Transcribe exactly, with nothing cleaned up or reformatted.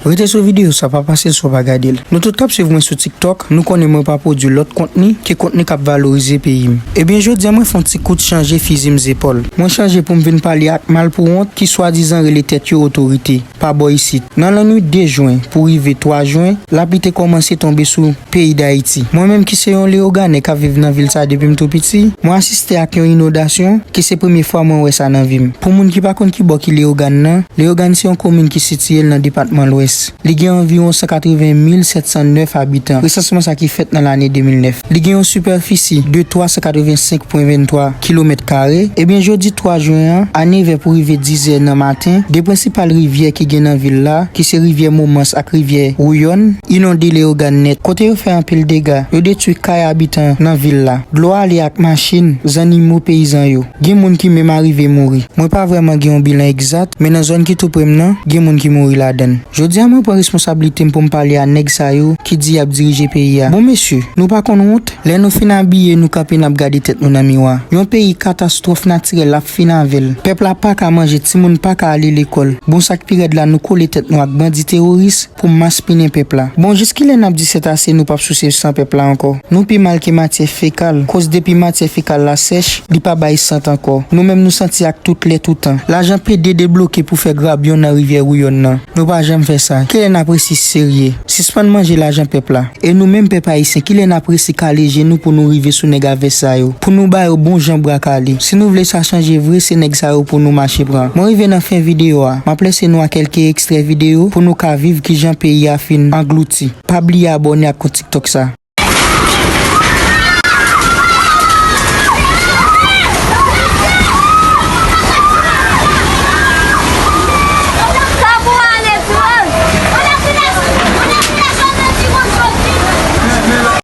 Rete sou videyo sa, pa pase l san w pa gade l. Nou tout k ap swiv mwen sou TikTok, nou konnen mwen pa pwodui lòt kontni ke kontni k ap valorize peyi m. Ebyen, jodi a mwen fè yon ti kout chanje fizi m zepòl. Mwen chanje pou m vin pale ak malpouwont ki swadizan rele tèt yo otorite pa bò isit. Nan lannwit de jen pou rive twa jen, lapli te kòmanse tonbe sou peyi Dayiti. Mwen menm ki se yon Leyoganè k ap viv nan vil sa depi m tou piti, mwen asiste ak yon inondasyon ki se premye fwa mwen wè sa nan vi m. Pou moun ki pa konn ki bò ki Leyogàn nan, Leyogàn se yon komin ki sitiye l nan depatman Lwès. Li gen anviwon san katreven mil sèt san nèf abitan. Resansman sa ki fèt nan lane de mil nèf. Li gen yon sipèfisi de twa san katreven senk pwen venntwa kilomèt kare. Ebyen, jodi twa jen an, a nevè pou rive dizè nan maten, de prensipal rivyè ki gen nan vil la, ki se rivyè Momans ak rivyè Wouyòn, inonde Leyogàn nèt. Kote yo fè anpil dega, yo detwi kay abitan nan vil la. Dlo ale ak machin, zannimo peyizan yo. Gen moun ki menm arive mouri. Mwen pa vrèman gen yon bilan egzat, men nan zòn ki tou pre m nan, gen moun ki mouri ladan l. Jodi a mwen pran responsablite m pou m pale a nèg sa yo ki di y ap dirije peyi a. Bon mesye, nou pa konn wont? Lè nou fin abiye, nou kanpe n ap gade tèt nou nan miwa. Yon peyi katastwòf natirèl ap fin avè l. Pèp la pa ka manje, timoun pa ka ale lekòl. Bon, sa k pi rèd la, nou kole tèt nou ak bandi teworis pou maspinen pèp la. Bon, jis kilè n ap di sètase, nou p ap souse san pèp la ankò? Nou pi mal ke matyè fekal, koz depi matyè fekal la sèch, li pa bay sant ankò. Nou menm nou santi ak tout lè toutan. Lajan pede debloke pou fè grabyon nan rivyè Wouyòn nan. Nou pa janm fè sa. Kilè n ap resi serye? Sispann manje lajan pèp la. E nou menm pèp ayisyen, kilè n ap resi kale je nou pou nou rive sou nèg a vès sa yo? Pou nou ba yo bon jan bra kale. Si nou vle sa chanje vre, se nèg sa yo pou nou mache pran. Mwen rive nan fen videyo a. M ap lese nou ak kèlke ekstrè videyo pou nou ka viv kijan peyi a fin anglouti. Pa bliye abòne ak kont TikTok sa.